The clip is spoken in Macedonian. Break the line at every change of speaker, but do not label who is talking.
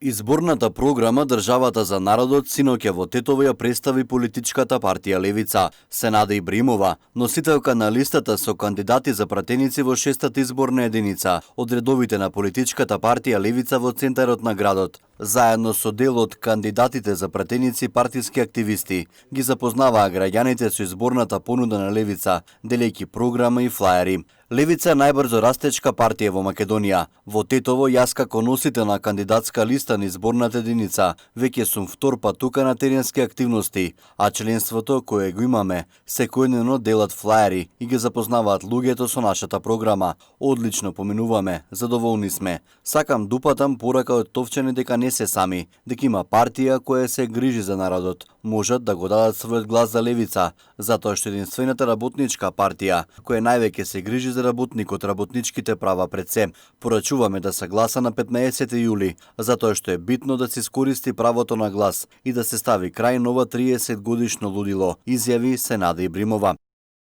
Изборната програма Државата за народот синоќа во Тетово ја представи политичката партија Левица. Сенада Ибримова, носителка на листата со кандидати за пратеници во 6-та изборна единица од редовите на политичката партија Левица во центарот на градот, заедно со дел од кандидатите за пратеници партиски активисти, ги запознаваа граѓаните со изборната понуда на Левица, делејќи програма и флаери. Левица е најбрзо растечка партија во Македонија. Во Тетово јас како носител на кандидатска листа на изборната единица веќе сум втор пат тука на теренски активности, а членството кое го имаме секојдневно делат флаери и ги запознаваат луѓето со нашата програма. Одлично поминуваме, задоволни сме. Сакам дупатам порака од Товчани дека не се сами, дека има партија која се грижи за народот. Можат да го дадат својот глас за Левица, затоа што единствената работничка партија која највеќе се грижи за работникот, работничките права пред се. Порачуваме да се гласа на 15 јули, затоа што е битно да се искористи правото на глас и да се стави крај нова 30 годишно лудило, изјави Сенада Ибримова.